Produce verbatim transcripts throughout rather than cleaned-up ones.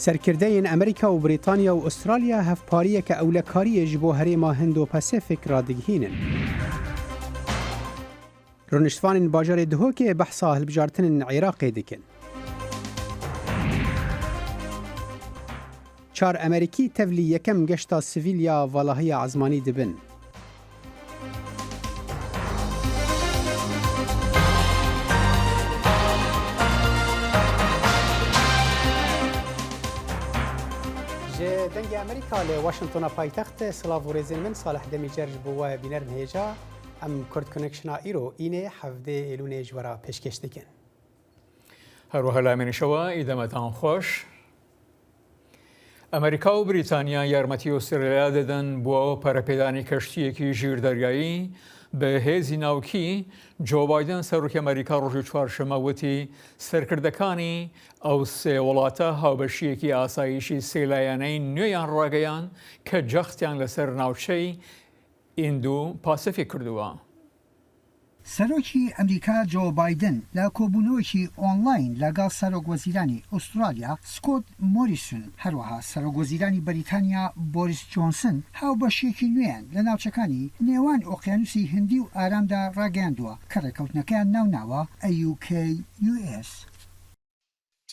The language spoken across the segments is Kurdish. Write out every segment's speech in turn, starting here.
Serkirdeyên Amerîka û Brîtanya û Australya hevpariyeke ewlekariyê ji bo herêma Hindo-Pasifik radigihînin. Rûniştvanên bajarê Duhokê behsa hilbijartinên Iraqê dikin. Çar Amerîkî tevlî yekem geşta sivîl ya valahiya ezmanî dibin. Ji Dengê Amerîka li Washingtona paytext, silav û rêzên min, Salih Demîcer ji bo we bîner in hêja. Em Kurd Connectiona îro înê hevdê Êlûnê ji we re pêşkêş dikin. Her wiha lamên şewa î demetan xweş. Amerîka û Brîtanya yarmetî Australya didin bo perepêdanî keştiyekî jîrderyayî bi hêzî navkî. Joe Biden, serokê Amerîka, rojê çarşeme witî serkirdekanî ew sê welata hawbeşiyekî asayîşî sêlayaneyî nû yan rageyand ke cextiyan li ser navçeyî Îndo-Pasifîk kiriye. Serokê Amerîka Joe Biden li kobûnewekî online لەگەڵ سەرۆک وەزیرانی ئوسترالیا Scott Morrison، هەروەها سەرۆک وەزیرانی بەریتانیا Boris Johnson هاوبەشیەکی نوێیان لە ناوچەکانی نێوان ئۆقیانوسی هندی و ئارامدا ڕاگەیاندووە کە ڕێکەوتنەکەیان ناوناوە A U K U S.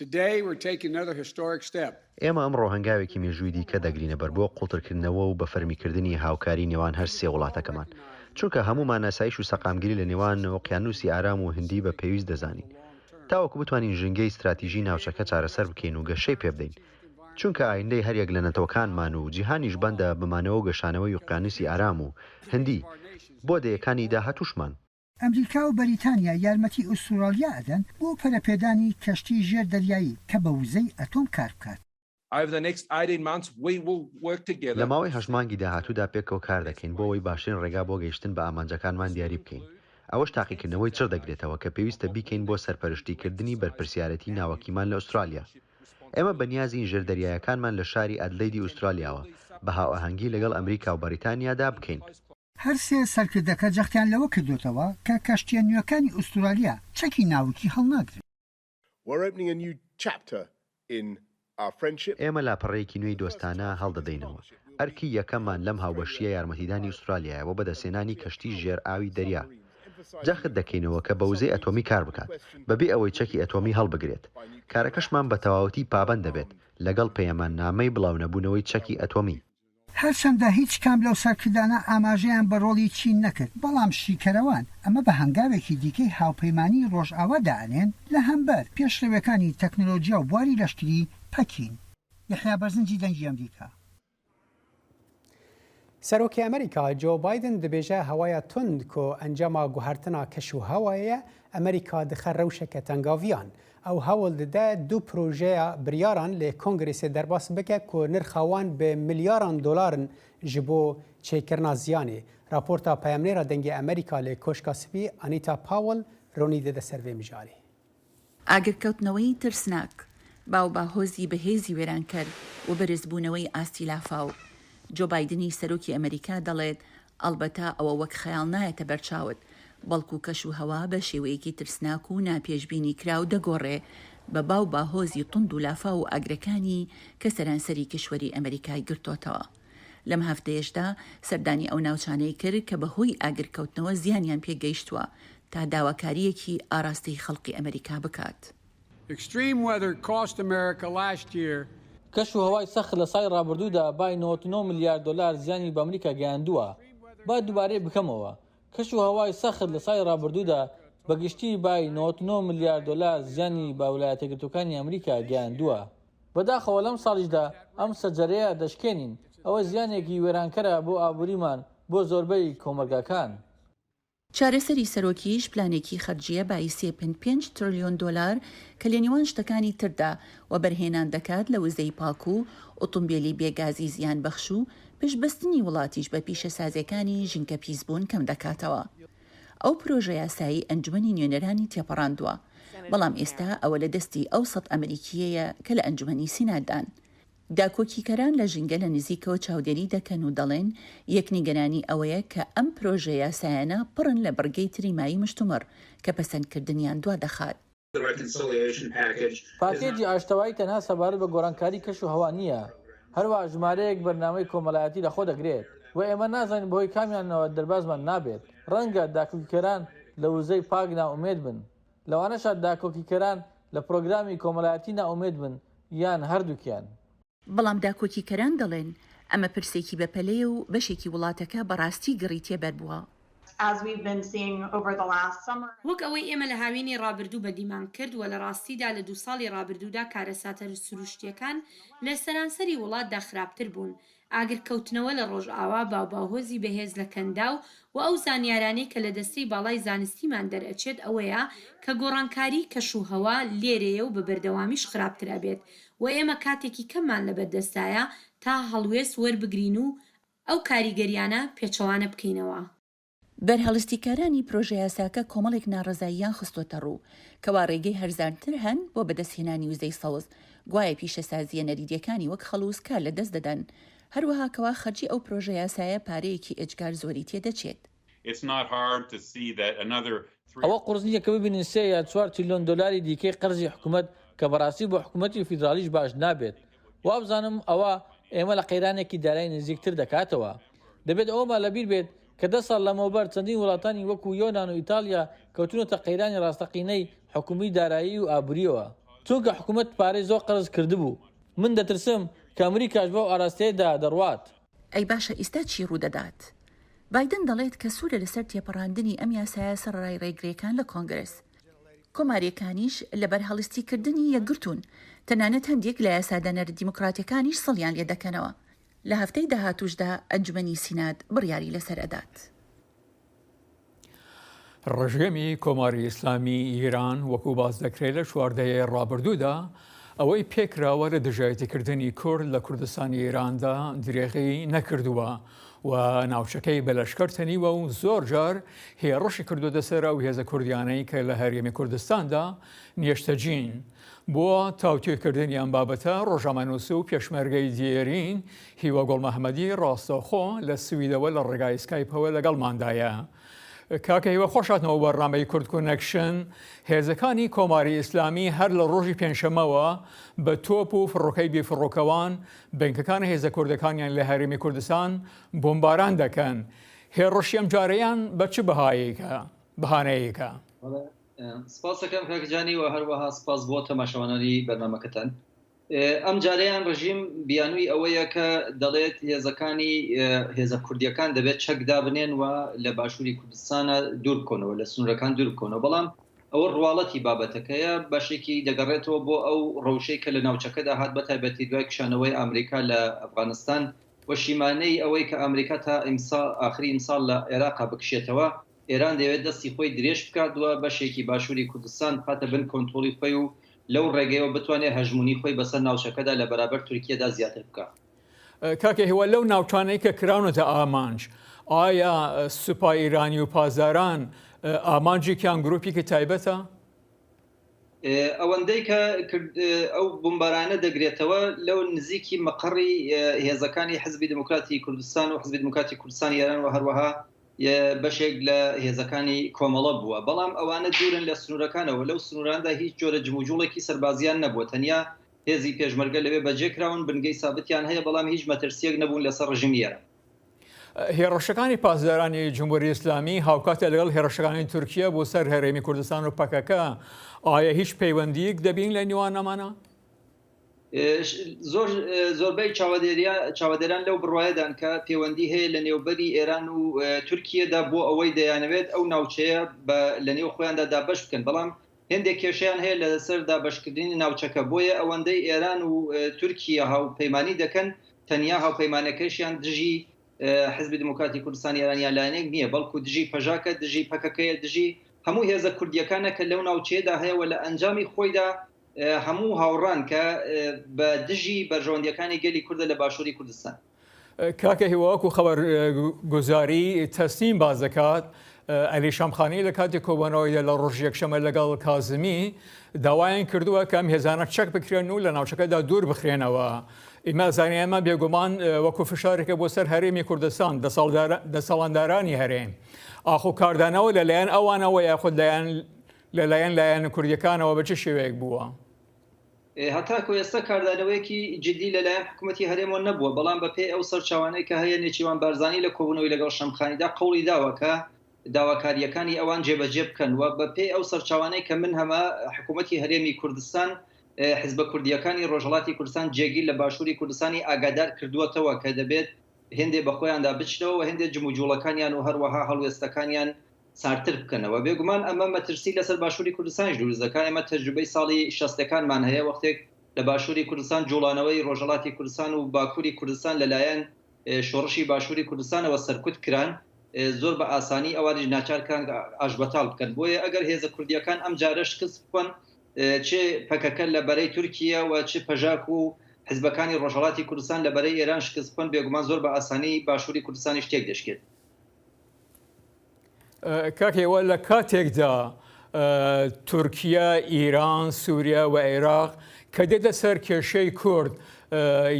Today we're taking another historic step. ئێمە ئەمڕۆ هەنگاوێکی مێژووی دیکە دەگرینە بەر بۆ قوڵترکردنەوە و بە فەرمیکردنی هاوکاری نێوان هەر سێ وڵاتەکەمان، چونکە هەمومان ئاسایش و سەقامگیری لە نێوان ئۆقیانوسی ئارام و هندی بە پێویست دەزانین، تاوەکو بتوانین ژینگەی استراتیژی ناوچەکە چارەسەر بکەین و گەشەی پێ بدەین، چونکە ئایندەی هەریەک لە نەتەوەکانمان و جیهانیش بەندە بە مانەوە و گەشانەوەی ئۆقیانوسی ئارام و هندی بۆ دەیەکانی داهاتووشمان. ئەمریکا و بەریتانیا یارمەتی ئوسترالیا ئەدەن بۆ پەرەپێدانی کەشتی ژێر دەریایی کە بە وزەی ئەتۆم کار بکات. Over the next eighteen months, we will work together. لە ماوەی هەشت مانگی داهاتوودا پێکەوە کار دەکەین بۆ ئەوەی باشترین ڕێگا بۆ گەیشتن بە ئامانجەکانمان دیاری بکەین. ئەوەش تاقیکردنەوەی چڕ دەگرێتەوە کە پێویستە بیکەین بۆ سەرپەرشتیکردنی بەرپرسیارەتی ناوەکیمان لە ئوسترالیا. ئێمە بەنیازین ژێردەریایەکانمان لە شاری ئەدلەیدی ئوسترالیاوە بە هاوئاهەنگی لەگەڵ ئەمریکا و بەریتانیادا بکەین. هەر سێ سەرکردەکە جەختیان لەوە کردوتەوە کە کەشتیە نوێکانی ئوسترالیا چەکی ناوکی هەڵناگرن. We're opening a new chapter in our friendship. ئێمە لاپەڕەیەکی نوێی دۆستانە هەڵدەدەینەوە. ئەرکی یەکەممان لەم هاوبەشیە یارمەتیدانی ئوسترالیایە بۆ بەدەستهێنانی کەشتی ژێر ئاوی دەریا. جەخت دەکەینەوە کە بە وزەی ئەتۆمی کار بکات، بەبێ ئەوەی چەکی ئەتۆمی هەڵبگرێت. کارەکەشمان بە تەواوەتی پابەند دەبێت لەگەڵ پەیەماننامەی بڵاونەبوونەوەی چەکی ئەتۆمی. هەرچەندە هیچ کام لەو سەرکردانە ئاماژەیان بە ڕۆڵی چین نەکرد، بەڵام شیکەرەوان ئەمە بە هەنگاوێکی دیکەی هاوپەیمانی ڕۆژئاوا دائەنێن لە هەمبەر پێشڕەوێکانی تەکنۆلۆژیا و بواری لەشکری پەکین. یەحیا بەرزنجی، دەنگی ئەمریکا. Serokê Amerîka Joe Biden dibêje hewaya tund ku encama guhertina keş û hewayê ye, Amerîka dixe rewşeke tengaviyan. Ew hewl dide du projeya biryaran li Kongresê derbas bike ku nirxa wan bi milyaran dolaran ji bo çêkirina ziyanê. Raporta peyamnêra Dengê Amerîka li Koşka Spî, Anita Powell, ronî dide ser vê mijarê. ئاگرکەوتنەوەی ترسناک، باو باهۆزی بەهێزی وێرانکەر و بەرزبوونەوەی ئاستی لافاو. جۆ بایدنی سەرۆکی ئەمریکا دەڵێت، ئەڵبەتە ئەوە وەک خەیاڵ نایەتە بەرچاوت، بەڵکو کەش و هەوا بە شێوەیەکی ترسناک و ناپێشبینی کراو دەگۆڕێ بە باو باهۆزی توند و لافاو و ئاگرەکانی کە سەرانسەری کیشوەری ئەمریکای گرتۆتەوە. لەم هەفتەیەشدا سەردانی ئەو ناوچانەی کرد کە بەهۆی ئاگرکەوتنەوە زیانیان پێگەیشتووە، تا داواکارییەکی ئاراستەی خەڵقی ئەمریکا بکات. Extreme weather cost America last year. کەش و هەوای سەخت لە سای ڕابردوودا بای نۆ و نۆ ملیار دۆلار زیانی بە ئەمریکا گەیاندووە. با دووبارەی بکەمەوە. کەش و هەوای سەخت لە سای ڕابردوودا بە گشتی بای نۆ و نۆ ملیار دۆلار زیانی بە ویلایەتە یەکگرتووەکانی ئەمریکا گەیاندووە. بەداخەوە لەم ساڵیشدا ئەم سەجەرەیە دەشکێنین. ئەوە زیانێکی وێرانکەرە بۆ ئابووریمان، بۆ زۆربەی کۆمەلگاکان. چارەسەری سەرۆکیش پلانێکی خەرجیە بای سێ پنج پێنج تریلیۆن دۆلار کە لە نێوان شتەکانی تردا وەبەرهێنان دەکات لە وزەی پاک و ئۆتۆمبیلی بێگازی زیان بەخش و پشتبەستنی وڵاتیش بە پیشەسازیەکانی ژینکە پیسبوون کەم دەکاتەوە. ئەو پرۆژە یاسایی ئەنجومەنی نوێنەرانی تێپەڕاندووە، بەڵام ئێستا ئەوە لە دەستی ئەو سەد ئەمریکیەیە کە لە ئەنجومەنی سیناتدان. داکۆکیکەران لە ژینگە لە نزیکەوە چاودێری دەکەن و دەڵێن، یەک نیگەرانی ئەوەیە کە ئەم پرۆژە یاسایانە پڕن لە بڕگەی تریمایی مشتومڕ کە پەسەندکردنیان دوا دەخات. The reconciliation package is not پاکێجی ئاشتەوایی تەنها سەبارەت بە گۆڕانکاری کەش و هەوا نییە، هەروەها ژمارەیەک بەرنامەی کۆمەڵایەتی لەخۆ دەگرێت و ئێمە نازانین بەهۆی کامیانەوە دەربازمان نابێت. ڕەنگە داکۆکیکەران لە وزەی پاک ناومێد بن، لەوانەشە داکۆکیکەران لە پرۆگرامی کۆمەڵایەتی ناومێد بن، یان هەردووکیان. بەڵام داکۆکیکەران دەڵێن ئەمە پرسێکی بەپەلەیە و بەشێکی وڵاتەکە بەڕاستی گڕی تێبەر بووە. As we've been seeing over the last summer. وەک ئەوەی ئێمە لە هاوینی ڕابردوو بەدیمان کرد و لە ڕاستیدا لە دوو ساڵی ڕابردوودا کارەساتە سروشتییەکان لە سەرانسەری وڵاتدا خراپتر بوون، ئاگرکەوتنەوە لە ڕۆژئاوا، باوباوهۆزی بەهێز لە کەنداو و ئەو زانیارانەی کە لە دەستەی باڵای زانستیمان دەرئەچێت ئەوەیە کە گۆڕانکاری کەش و هەوا لێرەیە و بە بەردەوامیش خراپتر ئەبێت و ئێمە کاتێکی کەممان لەبەردەستدایە تا هەڵوێست وەربگرین و ئەو کاریگەریانە پێچەوانە بکەینەوە. بەرهەڵستیکارانی پرۆژە یاساکە کۆمەڵێک ناڕەزاییان خستۆتە ڕوو کەوا ڕێگەی هەرزانتر هەن بۆ بەدەستهێنانی وزەی سەوز، گوایە پیشەسازییە نەریتییەکانی وەک خەڵووز کار لەدەست دەدەن، هەروەها کەوا خەرجی ئەو پرۆژە یاسایە پارەیەکی ئێجگار زۆری تێدەچێت. It's not hard to see that another ئەوە قورس نییە کە ببینین سێ یا چوار تریلیۆن دۆلاری دیکەی قەرزی حکوومەت کە بەڕاستی بۆ حکوومەتی فیدراڵیش باش نابێت. وابزانم ئەوە ئێمە لە قەیرانێکی دارایی نزیکتر دەکاتەوە. دەبێت ئەوەمان لەبیر بێت کە دە ساڵ لەمەوبەر چەندین وڵاتانی وەکو یۆنان و ئیتالیا کەوتونەتە قەیرانی ڕاستەقینەی حکومی دارایی و ئابوریەوە، چونکە حکومەت پارەی زۆر قەرز کردبوو. من دەترسم کە ئەمریکاش بەو ئاراستەیەدا دەڕوات. ئەی باشە ئیستا چی ڕوودەدات؟ بایدن دەڵێت کە سوورە لەسەر تێپەڕاندنی ئەم یاسایە سەرەڕای ڕێگرێکان لە کۆنگرس. کۆماریەکانیش لە بەرهەڵستی کردنی یەکگرتوون، تەنانەت هەندێک لە یاسادانەرە دیموکراتەکانیش سڵیان لێدەکەنەوە. لە هەفتەی داهاتووشدا ئەنجومەنی سینات بڕیاری لەسەر ئەدات. ڕژێمی کۆماری ئیسلامی ئیران وەکو باس دەکرێت لە چواردەیە ڕابردوودا ئەوەی پێکراوە لە دژایەتیکردنی کورد لە کوردستانی ئێراندا درێغی نەکردووە و ناوچەکەی بە لەشکەر تەنیوە و زۆر جار هێڕشی کردووەتە سەر ئەو هێزە کوردیانەی کە لە هەرێمی کوردستاندا نیشتەجین. بۆ تاوتوێکردنی ئەم بابەتە ڕۆژنامەنووس و پێشمەرگەی دێرین هیوا گوڵ مەحمەدی ڕاستەوخۆ لە سویدەوە لە ڕێگای سکایپەوە لەگەڵماندایە. کاکە هیوا خۆش هاتنەوە بەرنامەی کورد کۆنەکشن. هێزەکانی کۆماری ئیسلامی هەر لە ڕۆژی پێنجشەمەوە بە تۆپ و فڕۆکەی بێفڕۆکەوان بنکەکانی هێزە کوردەکانیان لە هەرێمی کوردستان بۆمباران دەکەن. هێڕشی ئەم جارەیان بە چ بەهایەیەکە بەهانەیەکە؟ سپاس دەکەم کاک جانی و هەروەها سپاس بۆ تەماشەوانانی بەرنامەکەتان. ئەم جارەیان ڕژیم بیانووی ئەوەیە کە دەڵێت هێزەکانی هێزە کوردیەکان دەبێت چەک دابنێن و لە باشووری کوردستانە دوور بکەنەوە، لە سنوورەکان دوور بکەنەوە. بەڵام ئەوە ڕواڵەتی بابەتەکەیە، بەشێکی دەگەڕێتەوە بۆ ئەو ڕەوشەی کە لە ناوچەکەدا هات، بە تایبەتی دوای کشانەوەی ئەمریکا لە ئەفغانستان و شیمانەی ئەوەی کە ئەمریکا تا ئیمسا ئاخری ئیمساڵ لە عێراقا بکشێتەوە. ئێران دەیەوێت دەستی خۆی درێژ بکات و بەشێکی باشووری کوردستان بخاتە بن کۆنترۆڵی خۆی و لەو ڕێگەیەوە بتوانێت هەژموونی خۆی بەسەر ناوچەکەدا لە بەرابەر تورکیەدا زیاتر بکات. کاکە هیوا، لەو ناوچانەی کە کراونەتە ئامانج، ئایا سوپای ئیرانی و پاسداران ئامانجێکیان گروپێکی تایبەتە؟ ئەوەندەی کە ئەو بمبارانە دەگرێتەوە لەو نزیکی مەقەڕی هێزەکانی حزبی دموکراتی کوردستان و حزبی دموکراتی کوردستانی ئێران و هەروەها بەشێک لە هێزەکانی کۆمەڵە بووە، بەڵام ئەوانە دوورن لە سنوورەکانەوە. لەو سنووراندا هیچ جۆرە جموجوڵێکی سەربازیان نەبووە، تەنیا هێزی پێشمەرگە لەوێ بەجێ کراون، بنگەی سابتیان هەیە، بەڵام هیچ مەترسیەک نەبوون لەسەر ڕژیمی ئێران. هێڕشەکانی پاسدارانی جمهوری ئیسلامی هاوکاتە لەگەڵ هێڕشەکانی تورکیا بۆ سەر هەرێمی کوردستان و پەکەکە، ئایا هیچ پەیوەندیەک دەبین لە نێوان ئەمانە؟ زۆر زۆربەی چاوەدێران لەو بڕواایەدان کە پەیوەندی هەیە لە نێوبەری ئێران و تورکیەدا بۆ ئەوەی دەیانەوێت ئەو ناوچەیە لە نێو خۆیاندا دابەش بکەن، بەڵام هێندێک کێشەیان هەیە لەسەر دابەشکردنی ناوچەکە، بۆیە ئەوەندەی ئێران و تورکیا هاوپەیمانی دەکەن، تەنیا هاوپەیمانەکەشیان دژی حزبی دموکراتی کوردستانی ئێران یا لایەنێک نییە، بەڵکو دژی پەژاکە، دژی پەکەکەیە، دژی هەموو هێزە کوردیەکانە کە لەو ناوچەیەدا هەیە و لە ئەنجامی خۆیدا هەموو هاوڕان کە بە دژی بەرژەوەندیەکانی گەلی کوردە لە باشووری کوردستان. کاکە هیوا، وەکو خەبەرگوزاری تەسنیم باس دەکات، ئەلی شەمخانی لە کاتی کۆبوونەوەیدا لە ڕۆژی یەکشەممە لەگەڵ کازمی داوایان کردووە کە ئەم هێزانە چەک بکرێن و لە ناوچەکەدا دوور بخرێنەوە. ئیمە زانانی ئەمە بێگومان وەکو فشارێکە بۆ سەر هەرێمی کوردستان، دەسەڵدارانی هەرێم. ئاخۆ کاردانەوە لەلایەن ئەوانەوە یاخود لایەن لەلایەن لایەنە کوردیەکانەوە بە چ شێوەیەک بووە؟ هەتاکو ئێستا کاردانەوەیەکی جدی لەلایەن حکوومەتی هەرێمەوە نەبووە، بەڵام بە پێی ئەو سەرچاوانەی کە هەیە، نێچیروان بارزانی لە کۆبوونەوەی لەگەڵ شەمخانیدا قەوڵی داوە کە داواکارییەکانی ئەوان جێبەجێ بکەن و بە پێی ئەو سەرچاوانەی کە من هەمە، حکوومەتی هەرێمی کوردستان حیزبە کوردییەکانی ڕۆژهەڵاتی کوردستان جێگیر لە باشووری کوردستانی ئاگادار کردووەتەوە کە دەبێت هێندێ بە خۆیاندا بچنەوە و هێندێ جموجوڵەکانیان و هەروەها هەڵوێستەکانیان ساردتر بکەنەوە. بێگومان ئەمە مەترسی لەسەر باشووری کوردستانیش دروست دەکات. ئێمە تەجروبەی ساڵی شەستەکانمان هەیە، وەختێک لە باشووری کوردستان جوڵانەوەی ڕۆژهەڵاتی کوردستان و باکووری کوردستان لەلایەن شۆڕشی باشووری کوردستانەوە سەرکوت کران، زۆر بە ئاسانی ئەوانیش ناچار کران ئاشبەتاڵ بکەن. بۆیە ئەگەر هێزە کوردییەکان ئەم جارە شکست بخۆن، چ پەکەکە لە بەرەی تورکیە و چ پەژاک و حیزبەکانی ڕۆژهەڵاتی کوردستان لە بەرەی ئێران شکست بخۆن، بێگومان زۆر بە ئاسانی باشووری کوردستانیش تێک دەشکێت. کاک هێوا، لە کاتێکدا تورکیا، ئیران، سووریا و عێراق کە دێتە سەر کێشەی کورد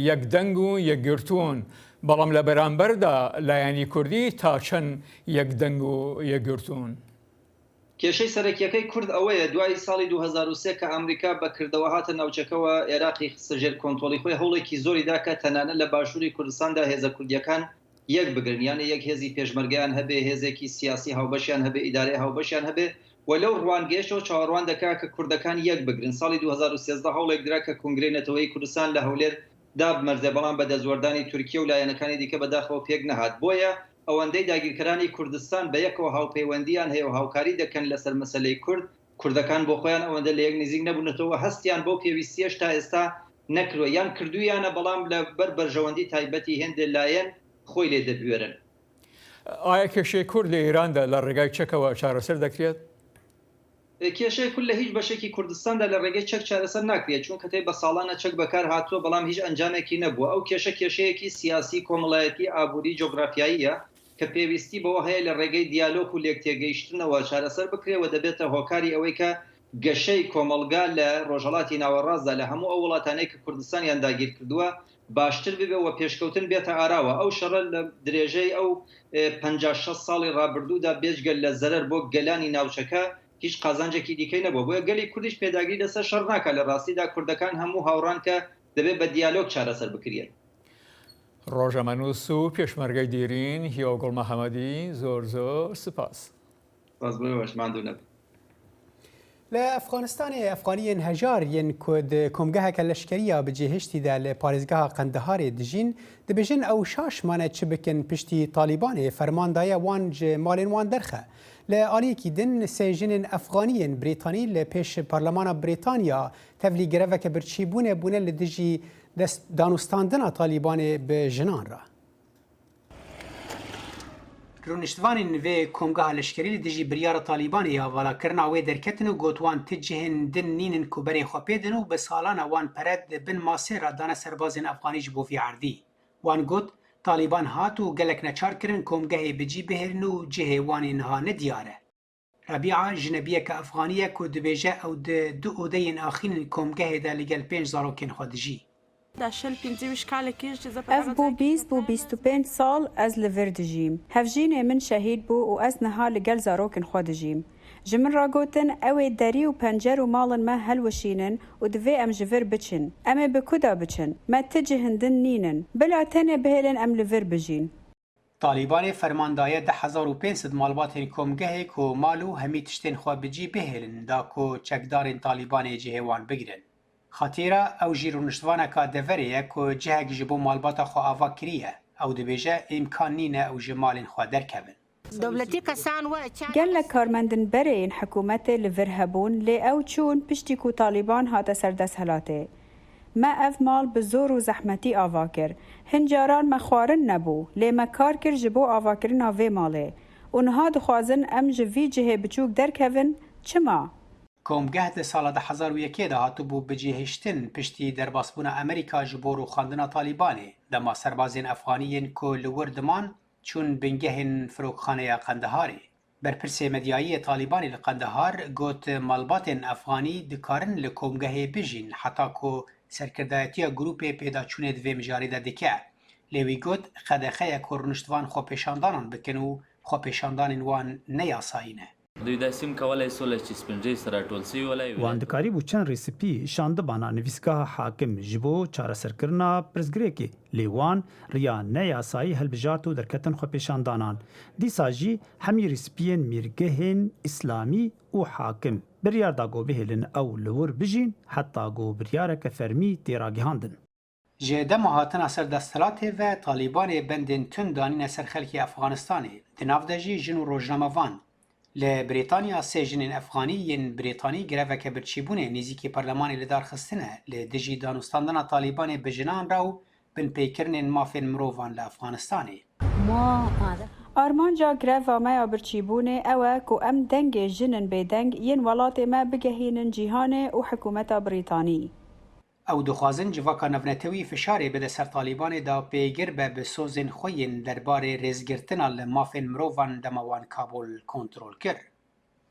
یەکدەنگ و یەکگرتوون، بەڵام لە بەرامبەردا لایەنی کوردی تا چەند یەکدەنگ و یەکگرتوون؟ کێشەی سەرەکییەکەی کورد ئەوەیە، دوای ساڵی دوو هەزار و سێ کە ئەمریکا بە کردەوە هاتە ناوچەکەوە، عێراقی خستە ژێر کۆنتۆڵی خۆی، هەوڵێکی زۆری دا کە تەنانەت لە باشووری کوردستاندا هێزە کوردییەکان یەک بگرن، یانێ یەک هێزی پێشمەرگەیان هەبێ، هێزێکی سیاسی هاوبەشیان هەبێ، ئیدارەی هاوبەشیان هەبێ و لەو ڕوانگەیەشەوە چاوەڕوان دەکا کە کوردەکان یەک بگرن. ساڵی دوو هەزار و سێزدە هەوڵێک درا کە کۆنگرەی نەتەوەیی کوردستان لە هەولێر دابمەرزێ، بەڵام بە دەستوەردانی تورکیە و لایەنەکانی دیکە بەداخەوە پێک نەهات. بۆیە ئەوەندەی داگیرکەرانی کوردستان بە یەکەوە هاوپەیوەندییان هەیە و هاوکاری دەکەن لەسەر مەسەلەی کورد، کوردەکان بۆ خۆیان ئەوەندە لە یەک نزیک نەبوونەتەوە و هەستیان بەو پێویستییەش تا ئێستا نەکردووە، یان کردوویانە بەڵام لە بەر بەرژەوەندی تایبەتی هێندێ لایەن خۆی لێ دەبوێرن. ئایا کێشەی کورد لە ئێراندا لە ڕێگای چەکەوە چارەسەر دەکرێت؟ کێشەی کورد لە هیچ بەشێکی کوردستاندا لە ڕێگەی چەک چارەسەر ناکرێت، چونکە تەی بە ساڵانە چەک بەکار هاتووە، بەڵام هیچ ئەنجامێکی نەبووە. ئەو کێشە کێشەیەکی سیاسی، کۆمەڵایەتی، ئابووری، جۆگرافیاییە کە پێویستی بەوە هەیە لە ڕێگەی دیالۆک و لێکتێگەیشتنەوە چارەسەر بکرێ و دەبێتە هۆکاری ئەوەی کە گەشەی کۆمەڵگا لە ڕۆژهەڵاتی ناوەڕاستدا لە هەموو ئەو وڵاتانەی کە کوردستانیان داگیر کردووە باشتر ببێ و پێشکەوتن بێتە ئاراوە. ئەو شەڕە لە درێژەی ئەو پەنجا شەست ساڵی ڕابردوودا بێجگە لە زەرەر بۆ گەلانی ناوچەکە هیچ قازانجێکی دیکەی نەبووە. بۆیە گەلی کوردیش پێداگری لەسەر شەڕ ناکا. لە ڕاستیدا کوردەکان هەموو هاوڕان کە دەبێ بە دیالۆگ چارەسەر بکرێت. ڕۆژنامەنووس و پێشمەرگەی دێرین هیوا گوڵ محەمەدی، زۆر زۆر سپاس. سپاس بۆ ئێوەش، ماندوو نەبن. لە ئەفغانستانê Efxaniyên hejar yên ku di komgeheke leşkerî ya bi cihiştî de li parêzgeha Qendeharê dijîn, dibêjin ew şaş mane çi bikin piştî Talîbanê ferman daye wan ji malên wan derxe. Li aliyekî din sê jinên Efxanî yên Brîtanî li pêş Parlemana Brîtanya tevlî greveke birçîbûnê bûne li dijî dest danûstandina Talîbanê bi jinan re. Rûniştvanên vê komgeha leşkerî li dijî biryara Talîbanê ya valakirina wê derketin û got wan ti cihên din nînin ku berê xwe pê din û bi salan e wan pere di bin masê re dane serbazên Efxanî ji bo vî erdî. Wan got, Talîban hat û gelek neçar kirin komgehê bi cî bihêlin û cihê wan ê niha ne diyar e. Rebîa, jinebiyeke Efxanî ye ku dibêje ew di du odeyên axîn in komgehê de li gel pênc zarokên xwe dijî. Ez bû bîst, bû bîst û pênc sal ez li vir dijîm. Hevjînê min şehîd bû û ez niha li gel zarokên xwe dijîm. Ji min re gotin, ew ê derî û pencer û malên me helwişînin û divê em ji vir biçin. Em ê bi ku de biçin? Me ti cihên din nînin. Bila tenê bihêlin em li vir bijîn. Talîbanê ferman daye du hezar û pênc sed malbatên komgehê ku mal û hemî tiştên xwe bi cî bihêlin da ku çekdarên Talîbanê cihê wan bigirin. Xatîra ew jî rûniştvaneka deverê ye ku cihek ji bo malbata xwe ava kiriye. Ew dibêje, îmkan nîne ew ji malên xwe derkevin. Gelek karmendên berê yên hikûmetê li vir hebûn, lê ew çûn piştî ku Talîban hate ser desthilatê. Me ev mal bi zor û zehmetî ava kir. Hin caran me xwarin nebû, lê me kar kir ji bo avakirina vê malê. Û niha dixwazin em ji vî cihê biçûk derkevin, çima? Komgeh di sala du hezar û yekê de hatibû bicihiştin piştî derbasbûna Amerîka ji bo rûxandina Talîbanê, dema serbazên Efxanî yên ku li wir diman, çûn bingehên Firokxaneya Qendeharê. Berpirsê medyayî yê Talîbanê li Qendehar got, malbatên Efxanî dikarin li komgehê bijîn heta ku serkirdayetiya grûpê pêdaçûnê di vê mijarê de dike. Lê wî got, qedexe ye ku rûniştvan xwepêşandanan bikin û xwepêşandanên wan ne yasayî ne. دوی داسیم کولای سو له چسپنجی سره ټول سوی ولای وي. Wan dikarîbû çend rêspî şandibana nivîsgeha hakim ji bo çareserkirina pirsgirêkê, lê wan riya neyasayî hilbijart û derketin xwepêşandanan. Dîsa jî hemî rêspiyên mîrgehên îslamî û hakim biryar da ku bihêlin ew li wir bijîn, heta ku biryareke fermî tê ragihandin. Ji dema hatina ser desthilatê ve Talîbanê bendên tund danîne ser xelkê Efxanistanê, di nav de jî jin û rojnamevan. Li Brîtanya sê jinên Efxanî yên Brîtanî greveke birçîbûnê nêzîkî perlemanê li dar xistine li dijî danûstandina Talîbanê bi jinan re û binpêkirinên mafên mirovan li Efxanistanê. Armanca greva me ya birçîbûnê ew e ku em dengê jinên bêdeng yên welatê me bigehînin cîhanê û hikûmeta Brîtanî. Ew dixwazin civaka navnetewî fişarê bide ser Talîbanê da pêgir be bi sozên xwe yên derbarê rêzgirtina li mafên mirovan dema wan Kabul kontrol kir.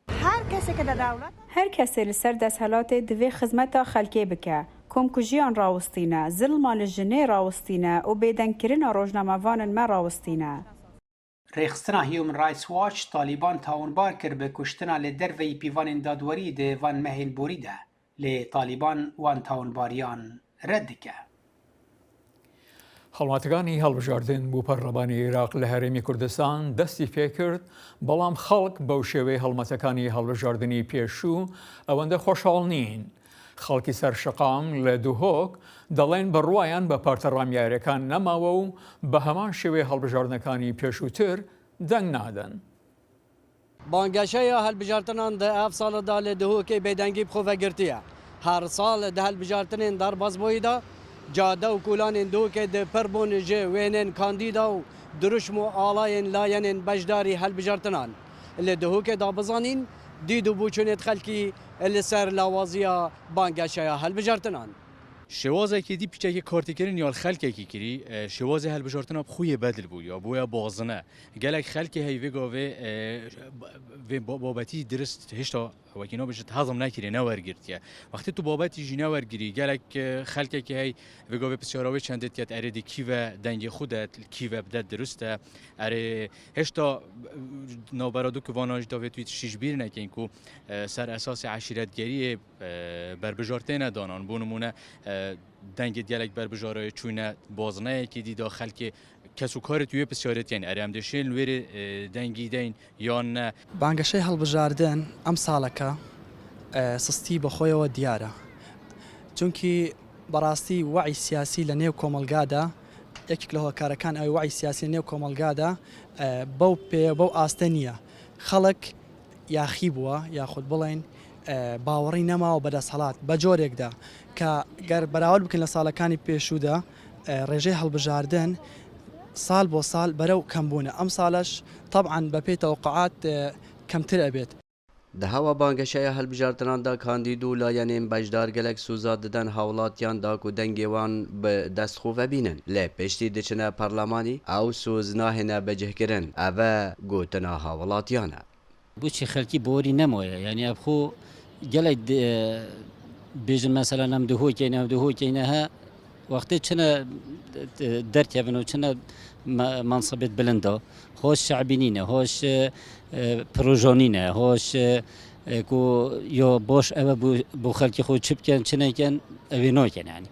Her kesê ke de dewlet Her kesê li ser desthilatê divê xizmeta xelkê bike, komkujiyan rawistîne, zilma li jinê rawistîne û bêdengkirina rojnamevanên me rawistîne. Rêxistina Human Rights Watch Talîban tawanbar kir bi kuştina li derveyî pîvanên dadwerî di van mehên borî de, lê Talîban wan tawanbariyan red dike. هەڵمەتەکانی هەڵبژاردن بۆ پەرلەمانی عێراق لە هەرێمی کوردستان دەستی پێکرد، بەڵام خەڵک بەو شێوەی هەڵمەتەکانی هەڵبژاردنی پێشوو ئەوەندە خۆشحاڵ نین. خەڵکی سەر شەقام لە دهۆک دەڵێن بڕوایان بە پارتە ڕامیارەکان نەماوە و بە هەمان شێوەی هەڵبژاردنەکانی پێشووتر دەنگ نادەن. بانگەشەیە هەلبژارتنان di ev sal de li Dihokê bêdengî bi xwe ve girtiye. Her sal di helbijartinên derbasbûyî de cade û kolanên Dihokê di pir bûn ji wênên kandîda û dirûşm û alayên layenên beşdarî helbijartinan. Li Dihokê da bizanîn dîd û boçûnê xelkî li ser lawaziya banggeşeya helbijartinan. Şêwazekî dî piçekî kartîkirin ya li xelkekî kirî, e, şêwazê helbijartina bi xwe yê bedil bû ya, bûye bazine. Gelek xelkê hey vê gavê, e, vê ba-, babetî dirist hêşta wekî nabêjit hezm nekirî, newergirtiye. Wextê tu babetî jî newergirî, gelek, e, xelkekî hey vê gavê pisyara wê çendê diket, erê dê kî ve dengê xwe de, kî ve bide dirust e. Erê hêşta, e, navbera du kivana jî davê tu şîş bîr nekin ku, e, ser esasê eşîretgeriyê, e, berbijartêne danan. Bo nimûne, e, dengê gelek berbijarayê çûyne bazineyekî dî da xelkê kes û karê tu yê pisyarê tên. Erê em dê şên li wêrê, e, dengî deyn yan ne. بانگەشەی هەڵبژاردن ئەم ساڵەکە، ئە، سستی بە خۆیەوە دیارە. چونکی بەڕاستی وەعی سیاسی لە نێو کۆمەلگادا، یەکێک لە هۆکارەکان ئەوەی وەعی سیاسی لە نێو کۆمەلگادا، ئە، بەو پێ، بەو ئاستە نییە. خەڵک یاخی بووە، یاخود بڵێن، ئە، باوەڕی نەماوە بە دەسەڵات بە جۆرێکدا کە گەر بەراورد بکەین لە ساڵەکانی پێشوودا، ئە، ڕێژەی هەڵبژاردن ساڵ بۆ ساڵ بەرەو کەمبوونە. ئەم ساڵەش تەبعەن بە پێی تەوقعات، ئە، کەمتر ئەبێت. Di hewa bangeşeya hilbijartinan de kandîd û layenên beşdar gelek soza didin hawlatiyan da ku dengê wan bi dest xwe vebînin. Lê piştî diçine perlemanî, ew soz nahêne bicihkirin. Ev e gotina hawlatiyan e. Boçî xelkî borî nemaye. Yanî ev xwe gelek di-, bêjin mesela em di hokeyne, ev di hokeyne he. Wextê çine, e, derkevin û çine me-, mansibêt bilind da. Hoş şe'bî nîne, hoş, e, e, projo nîne, hoş, e, e, ku yo boş ev e bo, bo xelkê xwe çi bikin, çi nekin, ew ê nakin yanî.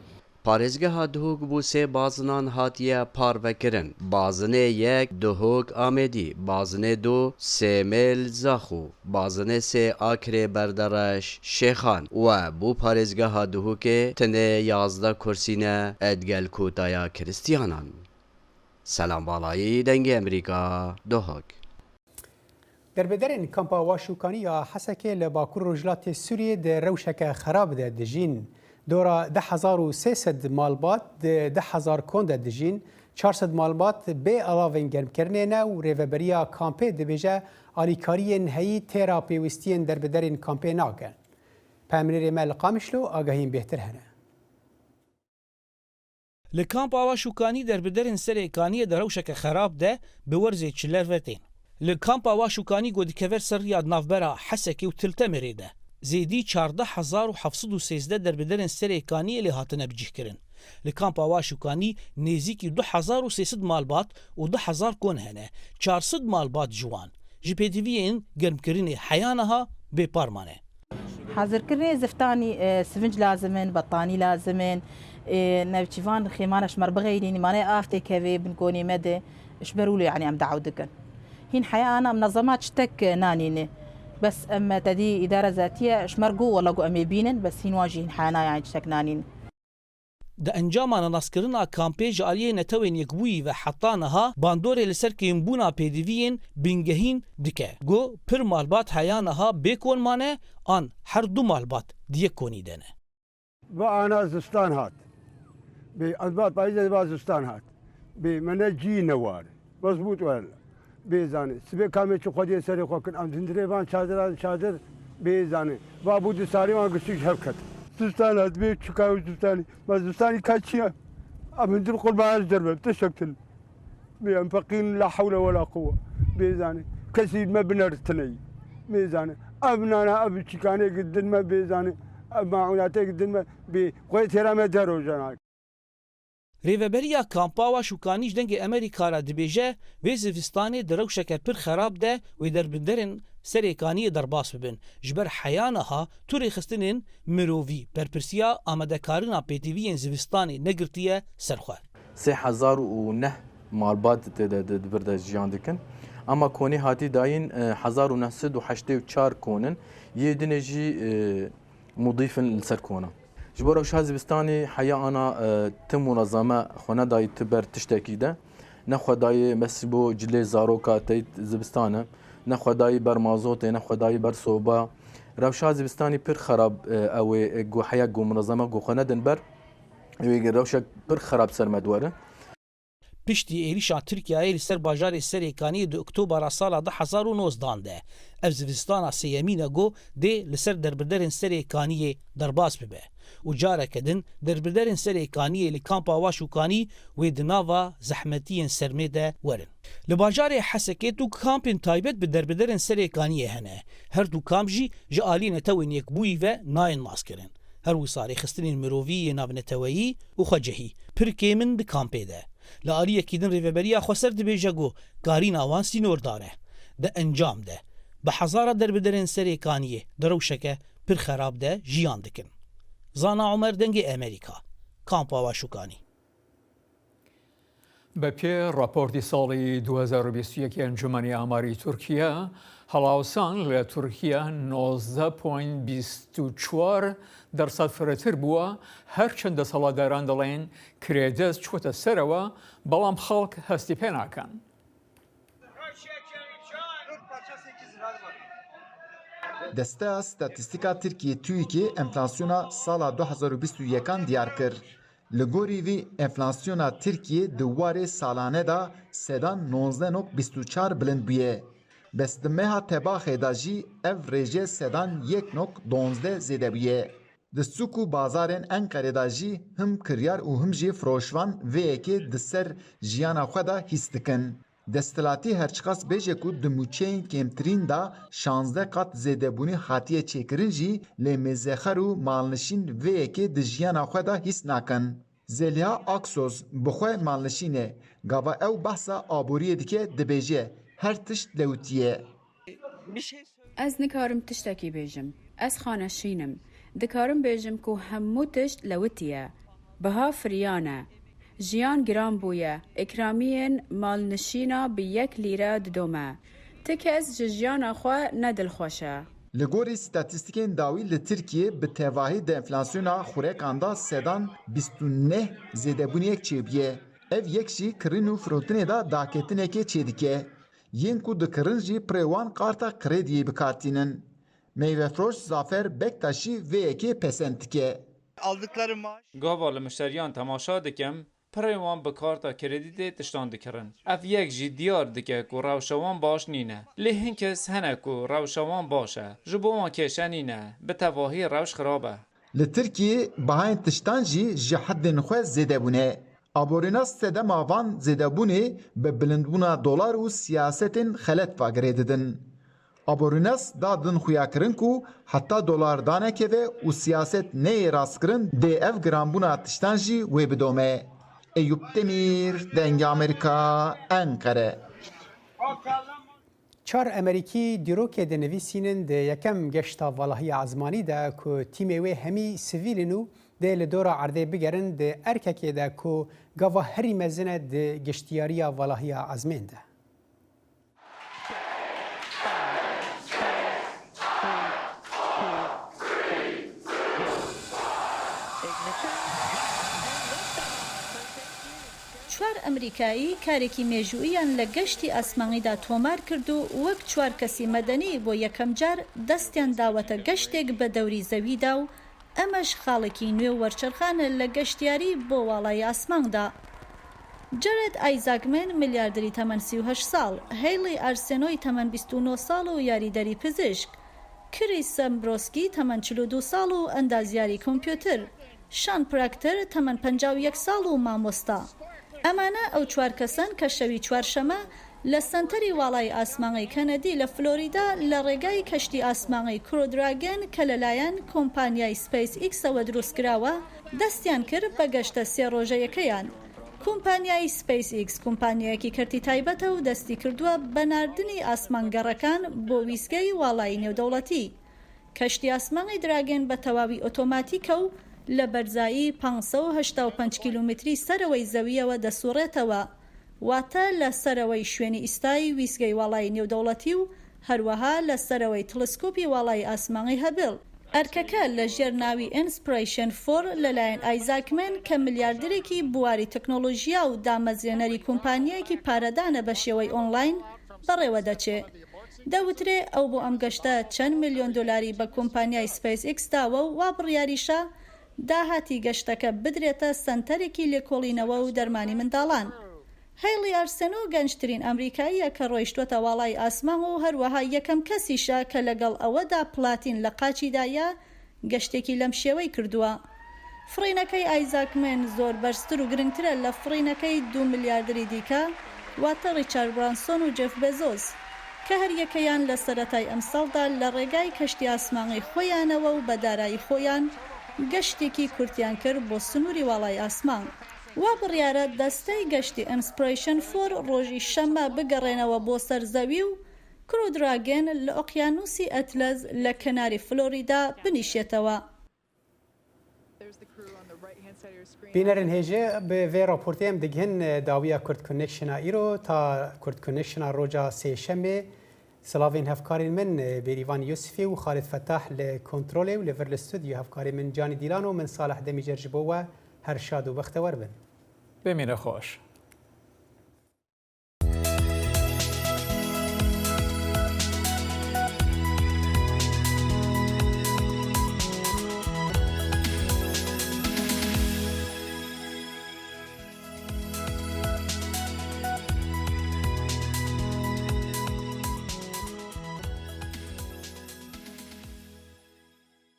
Parêzgeha Duhok bo sê bazinan hatiye parvekirin. Bazinê yek Duhok Amêdî, bazinê du Sêmêl Zaxo, bazinê sê Akrê Berdereş Şêxan we bo parêzgeha Duhokê tinê yazdeh kursî ne digel kotaya Kristiyanan. Selam Balayî, Dengê Emerîka, Duhok. Derbederên kampa Waşûkanî ya Hesekê li bakur rojhilatê Sûriyê di rewşeke xerab de dijîn. Dora du hezar û sê sed malbat di du hezar kon de dijîn, çar sed malbat bê alavên germkirinê ne û rêveberiya kampê dibêje alîkariyên heyî têra pêwîstiyên derbederên kampê nakin. Peyamnêrê me li Qamişlo agahiyên bêhtir hene. Li kampa Waşûkanî derbiderên Serê Kaniyê di rewşeke xerab de bi werzê çiler ve tên. Li kampa Waşûkanî ku dikeve ser riya navbera Hesekê û Til Temirê de, zêdî çardeh hezar û heft sed û sêzdeh derbiderên Serê Kaniyê lê hatine bicihkirin. Li kampa Waşûkanî nêzîkî du hezar û sê sed malbat û du hezar kon hene, çar sed malbat ciwan. Ji pêdiviyên germkirinê heya niha bêpar mane. Hazirkirinê ziftanî, e, sivinc lazim in, bettanî lazim in, e, navçîvan xêmana ji me re bixeyrînî, mane av têkevê bin konê me de, ji ber wilo, yanî em daw dikin. Hîn heya ana minezema çitek nanîne. Bes em tedî îdara zatiye ji me re got, wela got em ê bînin, bes hîn wan jî hîn heya na, yanî çitek nanîne. Di encama nenaskirina kampê ji aliyê Netewên Yekbûyî ve heta niha bandorê li ser kêmbûna pêdiviyên bingehîn dike. Got, pir malbat heya niha bê kon mane an her du malbat di yek konî de ne. Va ana zistan hat. Bê, ez va payîzê va zistan hat. Bê, me ne cî ne war. Mezbût wer. Bê zanî. Sibê kamê çi xwediyê serê xwe kin. Em dindirê van çadiran çadir. Bê zanî. Va bû di sarê wan giştî ji hev ket. Zistan hat bê çika ew zistanî. Ma zistanî ka çi ye? Em hindir qurban ez derbem. Tiştek tune. Bê em feqîr in, la hewle wela quwwe. Bê zanî. Kesî me bineritine yî. Bê zanî. Ev nana, ev çîkanê gidin me bê zanî. Ev maûnatê gidin me bê. Xwê têra me der rojan. Rêveberiya Kampa Waşûkanî ji Dengê Amerîka re dibêje, vê zivistanê di rewşeke pir xerab de wê derbinderên Serê Kaniyê derbas bibin. Ji ber heya niha tu rêxistinên mirovî berpirsiya amadekarina pêdiviyên zivistanê negirtiye ser xwe. Sê hezar û neh malbat tê de di, di vir de jiyan dikin. Ama konî hatî dayîn, e, hezar û neh sed û heştê û çar kon in. Yê dinê jî, e, mudîf in li ser kona. Ji bo rewşa zivistanê heya ana, e, tim munezeme xwe nedayî ti ber tiştekî de. Ne xwe dayî mes bo cilê zaroka teyt zivistan e. Ne xwe dayî ber mazotê, ne xwe dayî ber soba. Rewşa zivistanê pir xerab, e, ew ê, e, ku heya ku munezeme ku xwe nedin ber. Wê rewşek pir xerab ser me diwere. Piştî êrîşa Tirkiyeyê li ser bajarê Serê Kaniyê di Oktobera sala du hezar û nozdehan de, ev zivistana sêyemîn e ku dê li ser derbiderên Serê Kaniyê derbas bibe û careke din derbiderên Serê Kaniyê li kampa Waşûkanî wê di nava zehmetiyên sermê de werin. Li bajarê Hesekê du kampên taybet bi derbiderên Serê Kaniyê hene. Her du kamp jî ji alî Netewên Yekbûyî ve nayên maskirin. Her wisa rêxistinên mirovî yê navneteweyî û xwecihî pir kêm in di kampê de. Li aliyekî din Rêveberiya Xweser dibêje ku karîna wan sînordar e. Di encam de bi hezara derbiderên Serê Kaniyê di rewşeke pir xerab de jiyan dikin. Zana Omer, Dengê Amerîka, Kampa Waşûkanî. بە پێ ڕاپۆرتی ساڵی دوو هەزار و بیست و یەک ی ئەنجومەنی ئاماری تورکیا، هەڵاوسان لە تورکیا نۆزدە پۆینت بیست و چوار دەرسەد فرەتر بووە، هەرچەند دەسەڵاتداران دەڵێن کرێدەست چووەتە سەرەوە، بەڵام خەڵک هەستی پێ ناکەن. Desteya Statîstîka Tirkiyê, TÜİKê, enflasyona sala du hezar û bîst û yekan diyar kir. Li gorî vî, enflasyona Tirkiyê di warê salane de sedan nozdeh nok bîst û çar bilind bûye. Bes di meha Tebaxê de jî ev rêje sedan yek nok donzdeh zêde bûye. Di sûk û bazarên Enqerê de jî him kiryar û him jî firoşvan vê yekê di ser jiyana xwe de hîs dikin. Desthilatî herçiqas bêje ku di mûçeyên kêmtirîn de şazdeh qat zêdebûnî hatiye çêkirin jî, lê mêzexer û malnişîn vê yekê di jiyana xwe de hîs nakin. Zeliha Aksoz bi xwe malnişîn e. Gava ew behsa aboriyê dike, dibêje, her tişt lewitiye. Ez nikarim tiştekî bêjim. Ez xaneşîn im. Dikarim bêjim ku hemû tişt lewitiye. Biha firiyan e. Jiyan giran bûye. Îkramiyên malnişîna bi yek lîre didome. Ti kes ji jiyana xwe ne dilxweş e. Li gorî statîstîkên dawî li Tirkiyê bi tevahî di enflasyona xurekan de sedan bîst û neh zêdebûniyek çêbûye. Ev yek jî kirin û firotinê de daketinekê çêdike. Yên ku dikirin jî pirê wan karta krediyê bi kar tînin. Meyvefiroş Zafer Bektaşî vê yekê pesend dike. Gava li mişteriyan temaşa dikim, pirê wan bi karta kredîtê tiştan dikirin. Ev yek jî diyar dike ku rewşa wan baş nîne. Lê hin kes hene ku rewşa wan baş e. Ji bo wan kêşe nîne. Bi tevahî rewş xirab e. Li Tirkiyê bihayên tiştan jî ji hedên xwe zêde bûne. Aborînas sedema van zêdebûnê bi bilindbûna dolar û siyasetên xelet ve girê didin. Aborînas da din xuyakirin ku heta dolar danekeve û siyaset neyê rastkirin dê ev giranbûna tiştan jî wê bidome. Eyûp Demîr, Dengê Amerîka, Enqere. Çar Amerîkî dîrokê dinivîsînin di yekem geşta valahiya ezmanî de ku tîmê wê hemî sivîl in û dê li dora erdê bigerin di erkekê de ku gava herî mezin e di giştiyariya valahiya ezmên de. Çar Amerîkayî karekî mêjûyiyan li geştî asmanî de tomar kir û wek çar kesî medenî bo yekem car destiyan dawete geştêk bi dewrî zewî de û emeş xalekî nû û werçerxan e li geştiyarî bo walayî asman de. Jared Isaacman, milyarderî temen sî û heşt sal, Haley Arsenault temen bîst û neh sal û yarîderî pizişk, Chris Zambrowski temen çil û du sal û endazyarî kompûter, Sean Proctor temen penca û yek sal û mamosta. Emane ew çar kes in ke şevî çarşeme li Senterî Walayî Asmanî Kennedy li Florîda li rêgayî keştî asmanî Crew Dragon ke li layen kompanyayî SpaceX ewe dirust kirawe, destiyan kir bi geşta sê rojeyekeyan. Kompanyayî SpaceX kompanyayekî kertî taybet e û destî kirduwe bi nardinî asmangerekan bo wîzgeyî walayî nêwdewletî. Keştî asmanî Dragon bi tewawî otomatîk e û li berzayî pênc sed û heşta û pênc kîlometrî serewey zewiyewe desûrêtewe. Wate li serewey şuênî îstayî wîzgey walayî nêwdewletî û herweha li serewey teleskopî walayî asmanî Hubble. Erkeke li jêr nawî Inspiration four li layen Isaacman ke milyarderekî bi warî teknolojiya û damezrênerî kompanyayekî paredan e bi şêwey online, berê we deçe. Dewitire ew bo em geşte çend milyon dolarî bi kompanyayê SpaceX dawe û wa biryarîşa dahatî geşteke bidirête senterekî lêkolînewe û dermanî mindalan. Haley Arsenault gençtirîn Amerîkayî ye ke royştwete walayî asman û herweha yekem kesîşe ke legel ewe de platîn li qaçî daye, geştekî lemşêwey kirduwe. Firînekey Isaacman zor berztir û giringtir e li firînekey du milyarderî dîke, wate Richard Branson û Jeff Bezos, ke her yekeyan li seretay emsal de li rêgay keştî asmanî xwe ya newe û bi darayî xwe yan geştekî kurtiyan kir bo sinûrî walayî asman. Wa biryare destey geştî Inspiration four rojî şeme bigerênewe bo ser zewî û Crew Dragon li Oqyanûsî Atlas li kenarî Florîda binîşêtewe. Bînerên hêje, bi vê raportê em digihin dawiya Kurd Connection-a îro. Ta Kurd Connection-a roja sêşemê, silavên hevkarên min Bêrîvan Yusifî û Xalid Fetah li kontrolê û li vir li stûdyo hevkarê min Canî Dîlan û min Salih Demîcer ji bo we. Her şad û bextewer bin. Bimîne xweş.